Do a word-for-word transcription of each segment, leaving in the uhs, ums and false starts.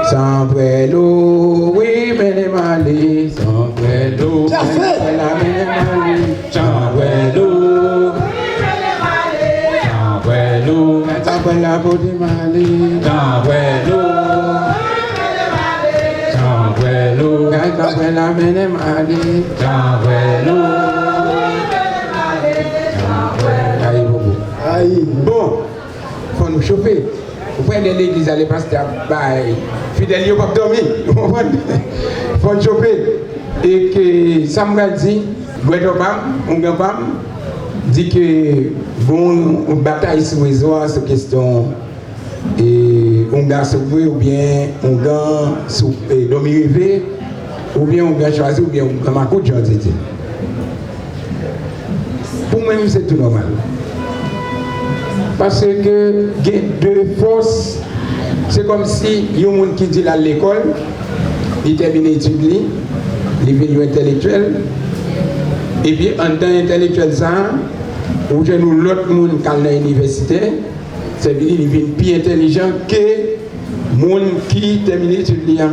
Sanbrèlo, wi, mennen m ale. Sanbrèlo, sanbrèla, mennen m ale. Sanbrèlo, sanbrèlo, sanbrèla, pote m ale. Sanbrèlo, sanbrèlo, sanbrèla, mennen m ale. Sanbrèlo, sanbrèla. Ayi, bobo. Ayi. Bon. Fò nou chofe. Ou kwè lè legliz a, lè pastè ap bay fidèl yo p ap dòmi. Ou konprann? Fò n chofe. E ke sa m pral di, bwè dlo pa m, ongan pa m, di ke gon yon batay sou rezo a sou kesyon e ongan sou bwe oubyen ongan sou e dòmi reve oubyen ongan chwazi oubyen ongan makout jan w te di. Pou mwen menm, se tou nòmal. Paske gen de fòs, se kòmsi yon moun ki di l al lekòl, li tèmine etid li, li vin yon entèlektyèl, epi anndan entèlektyèl sa a, ou jwenn yon lòt moun k al nan inivèsite, sèvi li, li vin pi entèlijan ke moun ki tèmine etid li a.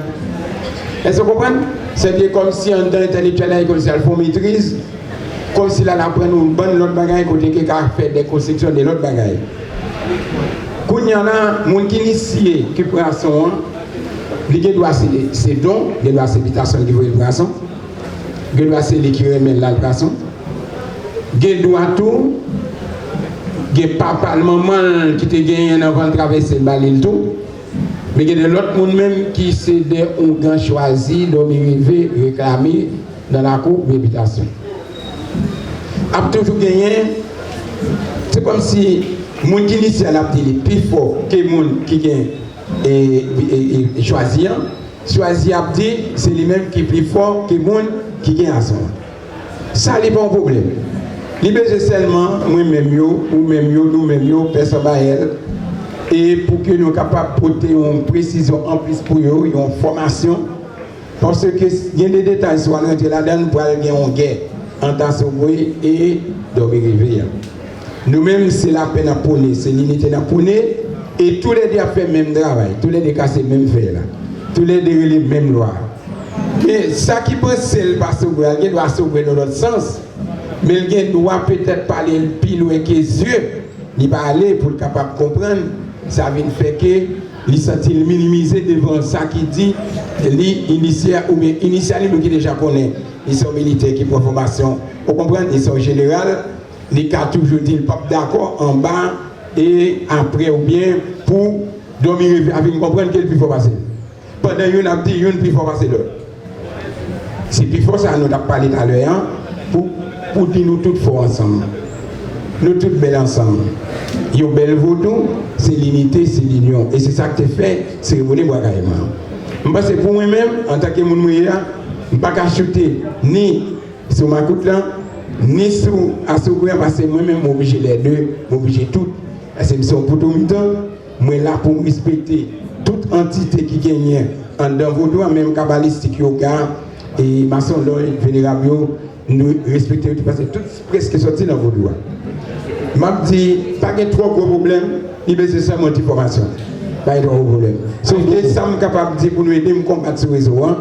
Èske w konprann? Sètadi kòmsi anndan entèlektyèl la, e kòmsi al fè yon metriz, kòmsi l al aprann yon bann lòt bagay kote ke ka fè de konstriksyon de lòt bagay. Kounye a la, moun ki inisye kipwason an, li gen dwa se, se don, gen dwa se bitasyon ki voye l pwason, gen dwa se li ki renmen l al pwason, gen dwa tou, gen papa l, manman l ki te genyen nan vant travèse l ba li l tou. Men gen de lòt moun menm ki se de ongan chwazi, dòmi reve, reklame nan lakou, oubyen bitasyon. Ap toujou genyen, se kòmsi moun ki inisye a, l ap di li pi fò ke moun ki gen e, e, e, e chwazi an. Chwazi ap di se li menm ki pi fò ke moun ki gen ason an. Sa li pa yon pwoblèm. Li bezwen sèlman, mwen menm yo, ou menm yo, nou menm yo, pèsonn pa èl, e pou ke nou kapab pote yon presizyon anplis pou yo, yon fòmasyon, paske gen de detay, si w al rantre ladan l, pral gen yon gè ant asogwe e dòmi reve a. Nou menm, se lapè n ap pwone, se linite n ap pwone, e toulède ap fè menm travay, toulède kase menm fèy la, toulède rele menm lwa. Men sa ki panse l pa asogwe a, l gen dwa asogwe nan lòt sans, men l gen dwa petèt pale l pi lwen ke zye li pa ale pou l kapab konprann, sa vin fè ke li santi l minimize devan sa ki di li inisye a oubyen inisyalis nou ki deja konnen li se yon militè ki pran fòmasyon, ou konprann, li se yon jeneral, li ka toujou di l p ap dakò anba e apre oubyen pou dòmi reve a vin konprann ke l pi fò pase l. Pandan youn ap di youn pi fò pase lòt. Se pi fò sa a nou t ap pale talè a pou, pou di nou tout fò ansanm. Nou tout bèl ansanm. Yon bèl vodou, se linite, se linyon. E se sa k te fè seremoni Bwa Kayiman an. M panse pou mwen menm, antanke moun mwen ye a, m pa ka choute ni sou makout lan, ni sou asogwe an, paske mwen menm, m oblije lè de, m oblije tout. Paske m se yon poto mitan, mwen la pou m respekte tout antite ki genyen anndan vodou a, menm kabalistik yo, ga, e masonlòy, venerab yo, nou respekte yo tou, paske tout prèske sòti nan vodou a. M ap di, pa gen twò gwo pwoblèm, li bezwen sèlman ti fòmasyon. Pa gen twò gwo pwoblèm. Sòf ke sa m kapab di pou nou ede m konbat sou rezo an,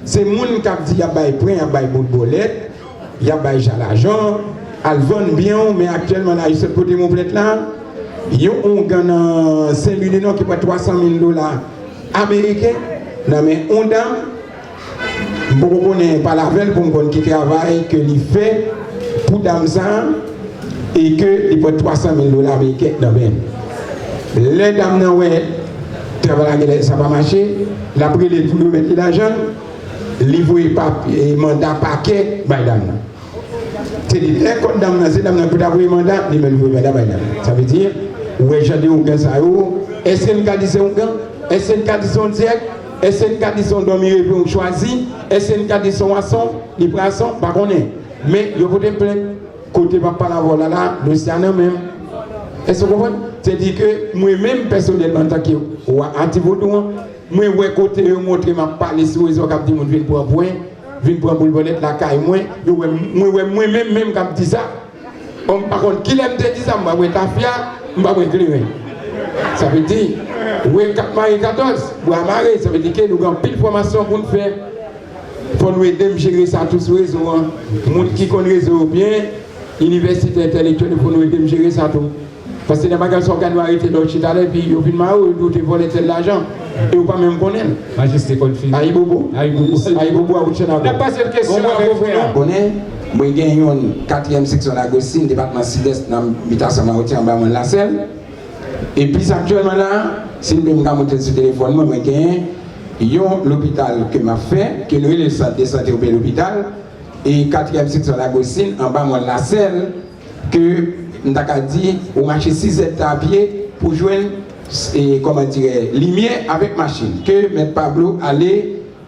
se moun k ap di y ap bay pwen, y ap bay bout bòlèt, y ap bay jalajan, al vann byen w, men aktyèlman la, yo sot pote m yon plent la, yon ongan nan Senlwi di Nò ki pran twa san mil dola ameriken nan men yon dam, m poko konnen pale avè l pou m konn ki travay ke li fè pou dam sa a, e ke li pran twa san mil dola ameriken nan men l. Lè dam nan wè travay la genlè sa pa mache, l ap rele l pou remèt li lajan l, li voye papye, manda pakè bay dam nan. Se li, lè kòt dam nan, se dam nan ki pou ta voye manda, li menm li voye manda bay dam nan. Sa vle di, ou wè jan de ongan sa yo, èske n ka di se ongan? Èske n ka di se yon dyèk? Èske n ka di se yon dòmi reve yon chwazi? Èske n ka di se yon wason? Li pwason? Pa konnen. Men, yo pote m plent. Kote m ap pale avè w la la, dosye a nan men m. Èske w konprann? Se di ke mwen menm pèsonèlman antanke wa ati vodou an, mwen wè kote yo montre m ap pale sou rezo k ap di moun vin pran pwen, vin pran boul bòlèt lakay mwen, yo wè m, mwen wè mwen menm menm k ap di sa. Bon, m pa konn kilè m te di sa, m pa bwè tafya, m pa bwè kleren. Sa vle di, Wake Up Marie katòz, bwa mare, sa vle di ke nou gen anpil fòmasyon pou n fè. Fò nou ede m jere sa tou sou rezo an. Moun ki konn rezo yo byen, inivèsite entèlektyèl yo, fò nou ede m jere sa tou. Paske nan bagay sa, ou ka nou arete lè w chita la, epi yo vin mare w, yo di w te vòlè tèl lajan, e ou pa menm konnen l. Majeste konn fini. Ayibobo. Ayibobo. Ayibobo a Woodson Ago. N ap pase l kesyon avèk frè a. Konnen, mwen gen yon katriyèm seksyon Lagostin, depatman Sidès, nan bitasyon Mawoti, anba mòn Lasèl. E plis aktyèlman la, si m ka montre l sou telefòn mwen, mwen gen yon lopital ke m ap fè, ke nou rele sant de sante oubyen lopital, e katriyèm seksyon Lagostin, anba mòn Lasèl, ke m ta ka di, ou mache sis èdtan a pye pou jwenn, e, kòman dirè, limyè avèk machin, ke mèt Pablo ale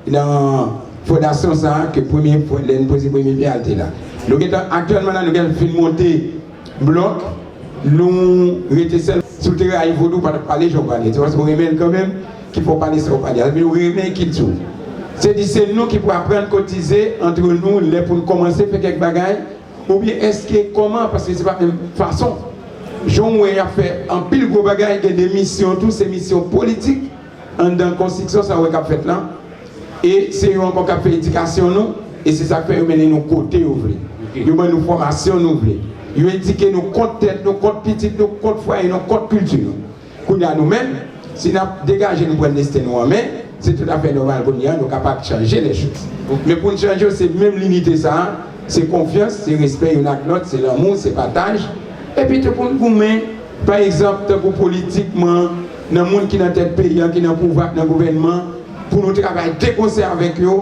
nan fondasyon sa a, ke premye fwa, lè n poze premye pye a, l te la. Nou gentan, aktyèlman la, nou gentan fin monte blòk, nou rete sèl sou teren Ayivodou, pa t ap pale jan w pale. Se paske w renmen l kanmenm ki fè w pale sa w pale a. Epi w renmen kilti w. Se di se nou ki pou aprann kotize antre nou, lè pou n kòmanse fè kèk bagay, oubyen èske kòman, paske se pa menm fason. Jan w wè y ap fè anpil gwo bagay, gen de misyon tou, se misyon politik anndan konstriksyon sa w wè k ap fèt la. E se yo ankò k ap fè edikasyon nou, e se sa k fè yo mennen nou kote yo vle. Ok. Yo ban nou fòmasyon nou vle. Yo edike nou kont tèt nou, kont pitit nou, kont fwaye nou, kont kilti nou. Kounye a nou menm, si n ap degaje nou pran desten nou an men, se toutafè nòmal kounye a nou kapab chanje lèchoz. Ok. Men pou n chanje yo, se menm linite sa a, se konfyans, se respè youn ak lòt, se lanmou, se pataj. Epi tou pou n goumen, pa egzanp, tankou politikman, nan moun ki nan tèt peyi a, ki nan pouvwa, ki nan gouvènman, pou nou travay dekonsè avèk yo,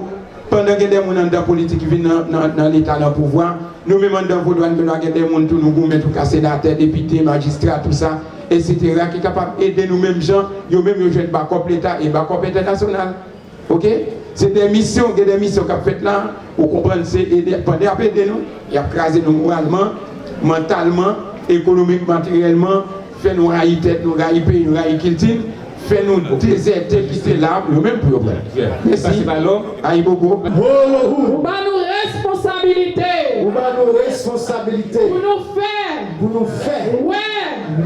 pandan gen de moun anndan politik ki vin nan, nan, nan Leta, nan pouvwa, nou menm anndan Vodwa n gen dwa gen de moun tou nou goumen tou ka senatè, depite, majistra, tou sa, etsetera, ki kapab ede nou menm jan yo menm yo jwenn bakòp Leta e bakòp entènasyonal. Oke? Se de misyon, gen de misyon k ap fèt la, ou konprann, se ede, pandan y ap ede nou, y ap kraze nou moralman, mantalman, ekonomik, materyèlman, fè nou rayi tèt nou, rayi peyi nou, rayi kilti n, fè nou dezète kite la, yo menm pou yo pran. Mèsi. Pase balon. Ayibobo. Ou ban nou responsabilite. Ou ban nou responsabilite. Pou nou fè. Pou nou fè. Wè.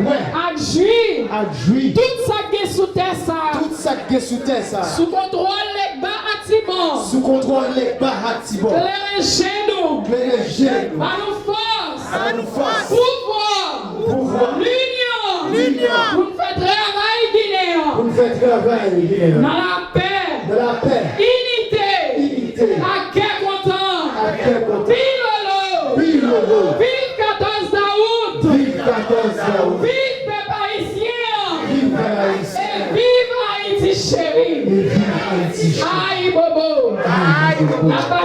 Wè. Ak jwi. Ak jwi. Tout sa k gen sou tè sa. Tout sa k gen sou tè sa. Sou kontwòl Legba Atibon. Sou kontwòl Legba Atibon. Klere je nou. Klere je nou. Ban nou fòs. Ban nou fòs. Pouvwa. Pouvwa. Linyon. Linyon. Pou n fè travay Ginen an. Pou n fè travay Ginen an. Nan lapè. Nan lapè. Inite. Inite. Ak kè kontan. Ak kè kontan. Pilolo. Pilolo. Viv katòz dawout. Viv katòz dawout. Viv pèp ayisyen an. Viv pèp ayisyen an. E viv Ayiti cheri. E viv Ayiti cheri. Ayibobo. Ayibobo.